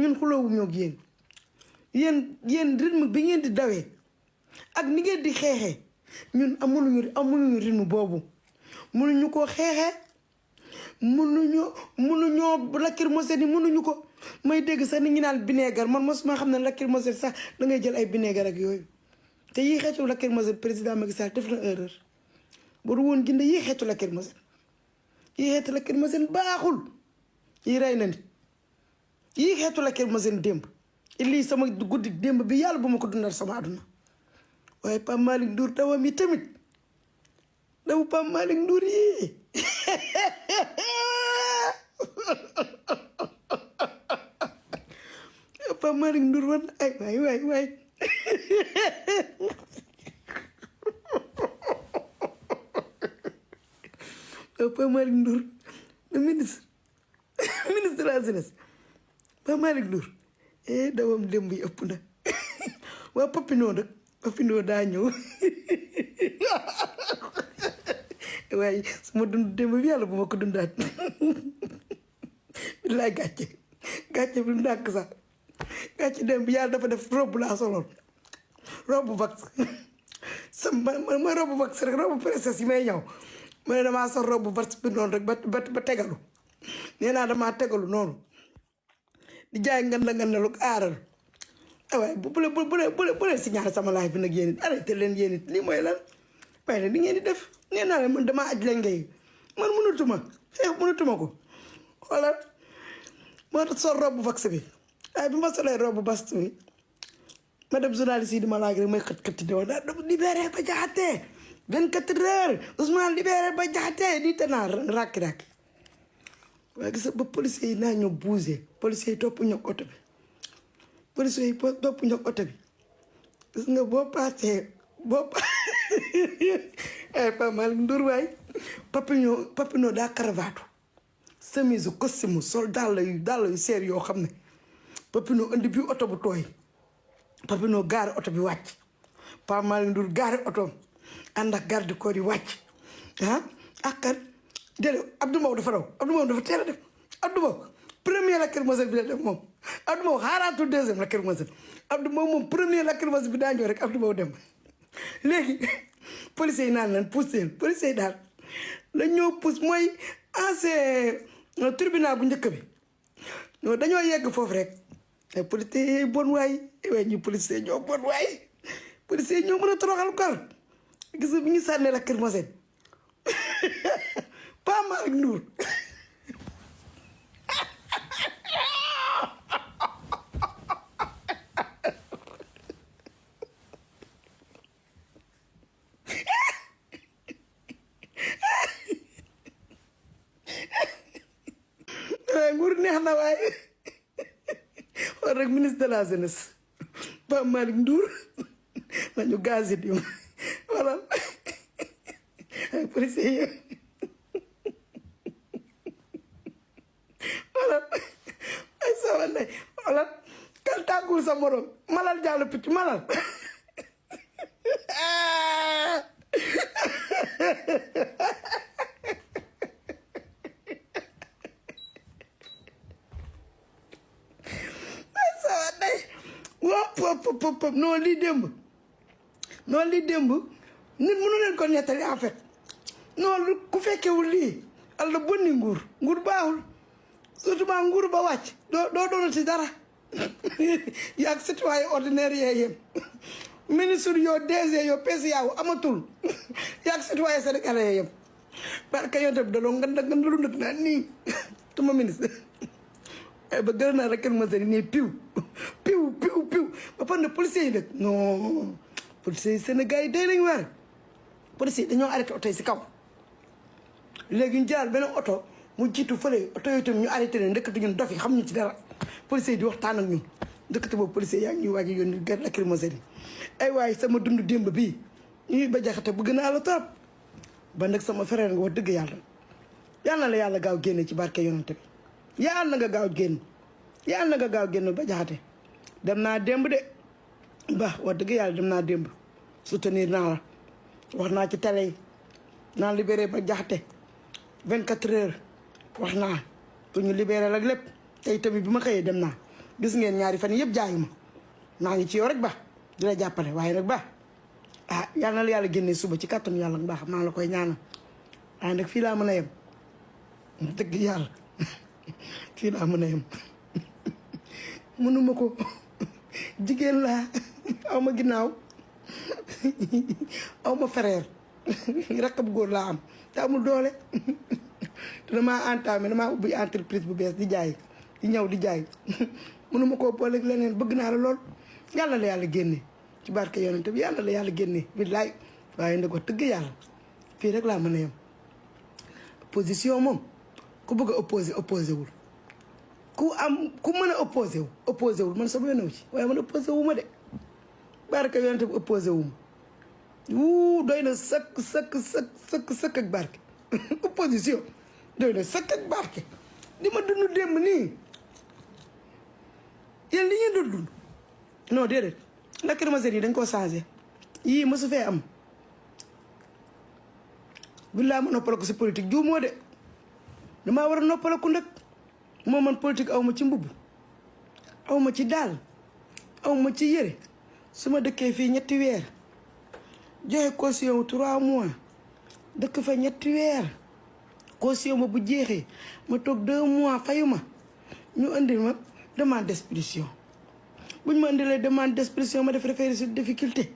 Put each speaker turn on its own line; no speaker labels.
ñun xuloowuñoo ak yéen rythme bi ngeen di dawee ak ni ngeen di xeexee ñun amuñu rythme boobu mënuñu koo xeexee mënuñoo lacrymogène ni mënuñu ko may dégg sax nit ñi naan vinaigre man mosuma xam ne lacrymogène sax da ngay jël ay vinaigre ak yooyu te yii xeetu lacrymogène président Macky Sall def na erreur bu du woon ginde yii xeetu lacrymogène baaxul yii rey na nit yii xeetu lacrymogène démb lii sama guddi démb bi yàlla bu ma ko dundal sama àdduna waaye Pape Malick Ndour dawam yi tamit daw Pape Malick Ndour yi Pape Malick Ndour war na ay waay Pape Malick Ndour le ministre de la jeunesse Pape Malick Ndour dawam démb yi ëpp na waa Papino nag Papino daa ñëw waaye su ma dund démb bi yàlla bu ma ko dundaat billaay gàcce bi ndànk sax gàcce démb bi yàlla dafa def robe laa soloon robe vax ma robe vax rek robe princesse yi may ñëw ma ne damaa sol robe vax bi noonu rek ba tegalu nee naa damaa tegalu noonu di jaay nganda lu aaral waaye bu leen si ñaar sama live bi nag yéen it arrêté leen yéen it lii mooy lan waaye nag li ngeen di def nee naa leen man damaa aj lengay man mënatuma ko xoolal moo tax sol robe vax bi waaye bi ma solee robe vax bi ma dem journaliste yi di ma laaj rek may xët di wax daal libéré Bah Diakhaté 24 heures Ousmane libéré Bah Diakhaté di te naa rakki waaye gis ba policiers yi naa ñoo bougé policiers yi topp ñoo oto bi gis nga boo paasee Pape Malick Ndour waay Papino daa karavaatu chemise costume sol dàll yu seer yoo xam ne Papino indi bi oto bu tooy Papino gaari oto bi wàcc Pape Malick Ndour gaari oto ànd ak garde corps yi wàcc ak kan déedéet Abdou Mbow dafa teel a def Abdou Mbow premier lacrymogène bi la def moom Abdou Mbow xaaraatul deuxième lacrymogène Abdou Mbow moom premier lacrymogène bi daa ñëw rek Abdou Mbow dem léegi policiers yi naan leen pousse leen policiers yi daal la ñoo pousse mooy ancien tribunal bu njëkk bi non dañoo yegg foofu rek ay policiers yi bon waay waaye ñu policiers ñoo bon waay policiers ñoo mën a toroxal kor gis bi ñu sànnee lacrymogène Pape Malick Ndour nguur neex na waaye war rek ministre de la jeunesse Pape Malick Ndour nañu gazet yu wala ay policiers yi wala ay sama ndey wala kal tàggul sa morom malal jàll picc malal pop non lii démb nit mënu leen ko nettali en fait non ku fekkewul lii alla bonni nguur baaxul surtout ma nguur ba wàcc doo doona ci dara yaag citoyen ordinaire yee yem ministre yoo DG yoo PCA wu amatul yaag citoyen sénégalais yee yem parce que yow tamit daloo ngandalu nag naa nii tuma ministre ba gën naa rek ma seri nii piw ba pare ne policiers yi nag non policiers yi Sénégal yi day nañ waar policiers yi dañoo arrêté oto yi si kaw léegi ñu jaar beneen oto mu jiitu fële oto yooyu tamit ñu arrêté leen ndëkkati ñun dof yi xam ñu ci dara policiers yi di waxtaan ak ñun ndëkkati boobu policiers yaa ngi ñuy waaj a yónni gerte lacrymogène yi ay waaye sama dund démb bii ñuy Bah Diakhaté bëgg naa la trop ba nag sama frère nga wax dëgg yàlla la yàlla gaaw génne ci barke yonante bi yàlla na nga gaaw génn Bah Diakhaté dem naa démb de ba wax dëgg yàlla dem naa démb soutenir naa la wax naa ci télé yi naa libéré Bah Diakhaté 24 heures wax naa pour ñu libéré la lépp tey tamit bi ma xëyee dem naa gis ngeen ñaari fan yëpp jaayuma maa ngi ci yow rek ba di la jàppale waaye nag ba ah yàlla na la yàlla génnee suba ci kàttanu yàlla baax maa la koy ñaanal waaye nag fii laa mën a yem dëgg yàlla fii laa mën a yem mënuma ko jigéen laa aw ma ginnaaw aw ma frère rakk bu góor laa am te amul doole te damaa entamé damaa ubbi entreprise bu bees di jaay di ñëw di jaay mënuma koo booleeg leneen bëgg naa la lool yàlla la yàlla génne ci barke yonent bi yàlla la yàlla génne billaay waaye nag wax dëgg yàlla fii rek laa mën a yem opposition moom ku bëgg a opposé wul ku mën a opposé wul man sama yoon ci waaye man opposé wu ma de barke yonent bi opposé wu ma doy na sëkk ak barke opposition doy na sëkk ak barke di ma dund démb nii yéen li ngeen dund non déedéet lacrymogène yi dañ koo changé yii mosu fee am billaa ma noppala ko si politique juumoo de damaa war a noppala ku ndëkk moo man politique aw ma ci mbubb aw ma ci daal aw ma ci yëre su ma dëkkee fii ñetti weer joxe caution wu 3 mois dëkk fa ñetti weer caution ma bu jeexee ma toog 2 mois fayu ma ñu indil ma demande d'expulsion buñ ma indilee demande d'expulsion ma def référé sur difficulté